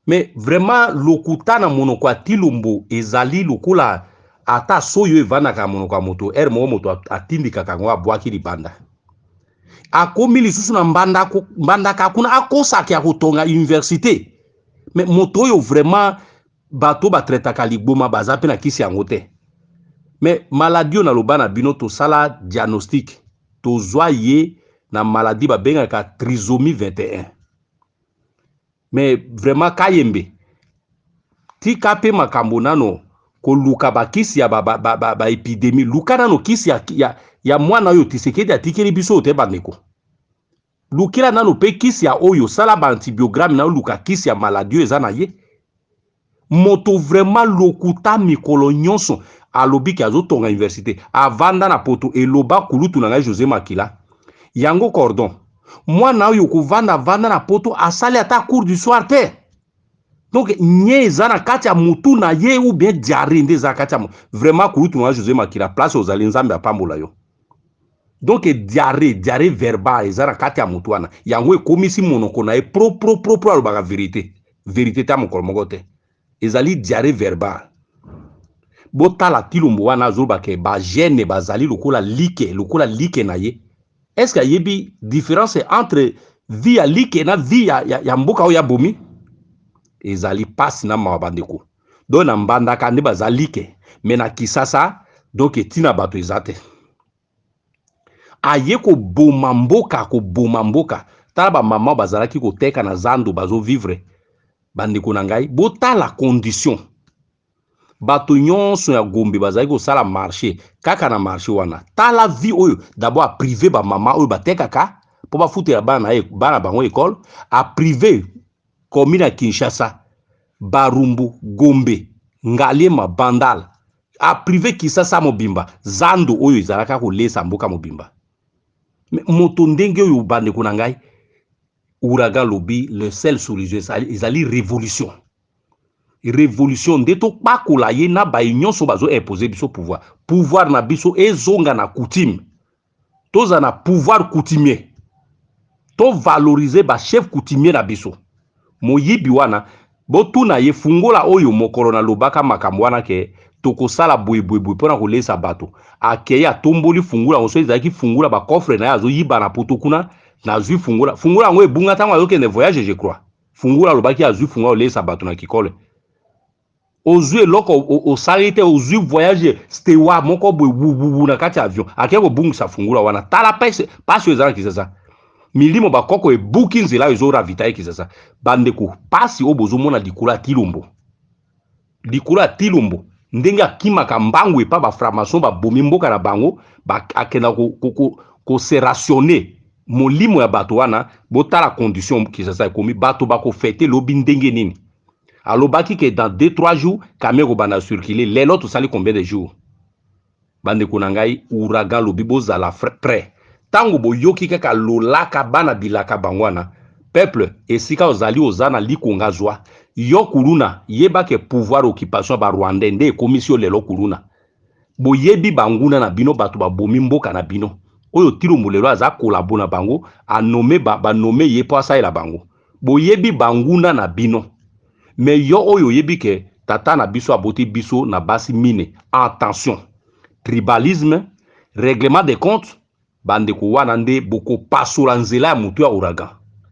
Mais vraiment lokuta na monoko ya Tilombo ezali lokola ata soyi oyo evandaka na monoko ya moto, heure moko moto atindikaka yango abwaki libanda. Akomi lisusu na mbandaka kuna akosaka ya kotonga université. Mais moto oyo vraiment bato batraitaka ligboma baza mpe na kisi yango te. Mais maladie oyo naloba na bino, tosala diagnostic, tozwa ye na maladie babengaka trisomie 21. Mais vraiment Kayembe, tika mpe makambo nano koluka bakisi ya ba épidémie, ba, ba, ba luka nano kisi ya mwana oyo Tshisekedi atikeli biso te. Bandeko, lukela nano mpe kisi ya oyo, sala ba antibiogramme na oluka kisi ya maladie oyo eza na ye. Moto vraiment lokuta mikolo nyonso, alobi ke azotonga université, avanda na poto. Eloba kulutu na ngai José Makila yango cordon, mwana oyo kovanda vanda na poto, asali ata cours du soir te. Donc nye eza na kati ya mutu na ye ou bien diarrhée nde eza na kati ya. Vraiment kulutu na ngai José Makila, place ozali, Nzambe apambola yo. Donc diarrhée verbale eza na kati ya mutu wana, yango ekomisi monoko na ye pro pro pro pro. Alobaka vérité vérité te mokolo moko te, ezali diarrhée verbale. Botala Tilombo wana azolobaka bajeunes bazali lokola like, lokola like na ye. Est ce que ayebi différence entre vie ya like na vie ya mboka oyo abomi? Ezali pasi na mawa, bandeko. Donc na Mbandaka nde baza like, mais na Kisasa donc etina bato eza te. Aye koboma mboka, koboma mboka. Tala bamama bazalaki koteka na zando, bazovivre. Bandeko na ngai, botala condition. Bato nyonso ya Gombe bazali kosala marché kaka na marché wana. Tala vie oyo. D'abord apriver bamama oyo batekaka mpo bafutela bana na bana bango ekole. Apriver commune ya Kinshasa, Barumbu, Gombe, Ngaliema, Bandal. Apriver Kisasa mobimba, zando oyo ezalaka kolesa mboka mobimba. Moto ndenge oyo, bandeko na ngai, Ouragan lobi le seul solution ezali révolution. Révolution nde topakola ye na baye nyonso bazoimpose biso pouvoir. Pouvoir na biso ezonga na coutume, toza na pouvoir coutumier, tovaloriser bachef coutumier na biso. Moyibi wana, botuna ye fungola oyo mokolo nalobaka makambo wana ke tokosala boyeboyeboye mpona kolesa bato. Akei atomboli fungula yango, so ezalaki fungula bacoffre na ye azoyiba na poto kuna. Nazwi fungola, fungola yango ebunga ntango azokende voyage, je crois. Fungula alobaki azwi fungola olesa bato na kikole. Ozwi eloko osali te, ozwi voyage stewa moko boye wuwuwu na kati ya avion, akei kobungisa fungula wana. Tala pasi oyo eza na Kisasa. Milimo bakoko ebuki nzela oyo ezoravitailler Kisasa. Bandeko, pasi oyo bozomona likolo ya Tilombo, likolo ya Tilombo, ndenge akimaka mbangu epa bafranc-maçon babomi mboka na bango, akenda kose rationner molimo ya bato wana. Botala condition Kisasa ekomi. Bato bakofêter lobi ndenge nini? Alobaki ke dans 2 3 jours camion ekobanda circuler. Lelo tosali combien de jours? Bandeko na ngai, Ouragan lobi bozala prêt. Ntango boyoki kaka lolaka bana bilaka bango wana, peuple esika ozali, oza na likonga, zwa yo kuluna. Yebake pouvoir occupation ya barwandais nde ekomisi yo lelo kuluna. Boyebi banguna na bino, bato babomi mboka na bino oyo Tilombo lelo aza collabo na bango, anommer banommer ye mpo asalela bango. Boyebi banguna na bino. Mais yo oyo oyebi ke tata na biso aboti biso na basi mine, attention, tribalisme, règlement des comptes. Bandeko wana nde bokopasola nzela ya motu ya Ouragan,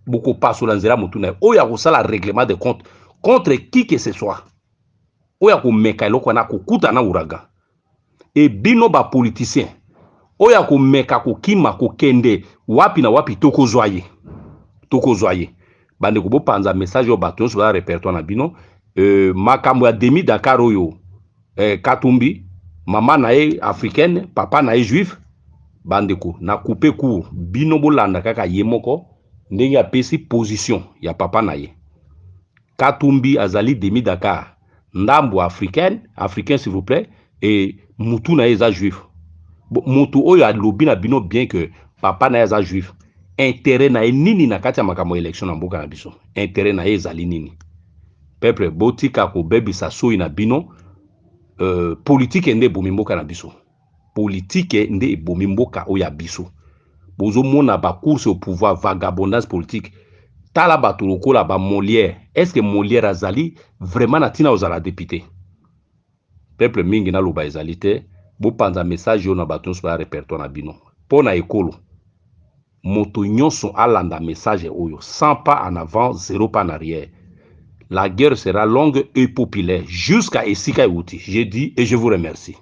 bokopasola nzela ya motu na ye oyo akosala règlement de compte contre qui que ce soit. Oyo akomeka eloko wana akokuta na Ouragan. E bino bapoliticien oyo akomeka kokima kokende wapi na wapi, tokozwa ye, tokozwa ye. Bandeko, bopanza message oyo, bato nyonso baza répertoire na bino. Makambo ya demi Dakar oyo, Katumbi, mama na ye africaine, papa na ye juif. Bandeko, na coupe court, bino bolanda kaka ye moko ndenge apesi position ya papa na ye. Katumbi azali demi Dakar, ndambo africaine, africain s'il vous plaît, et mutu na ye eza juif. Mutu oyo alobi na bino bien que papa na ye aza juif, intérêt na ye nini na kati ya makambo ya élection na mboka na biso? Intérêt na ye ezali nini? Peuple, botika kobebisa soi na bino. Politike nde ebomi mboka na biso, politike nde ebomi mboka oyo ya biso. Bozomona bacourse au pouvoir, vagabondage politique. Tala bato lokola ba Molière. Est ce que Molière azali vraiment na ntina ozala député? Peuple, mingi naloba ezali te. Bopanza message oyo na bato nyonso baya répertoire na bino mpo na ekolo. Moto nyonso alanda message oyo: 100 pas en avant, 0 pas en arrière. La guerre sera longue et populaire jusqu'à esika euti. J'ai dit et je vous remercie.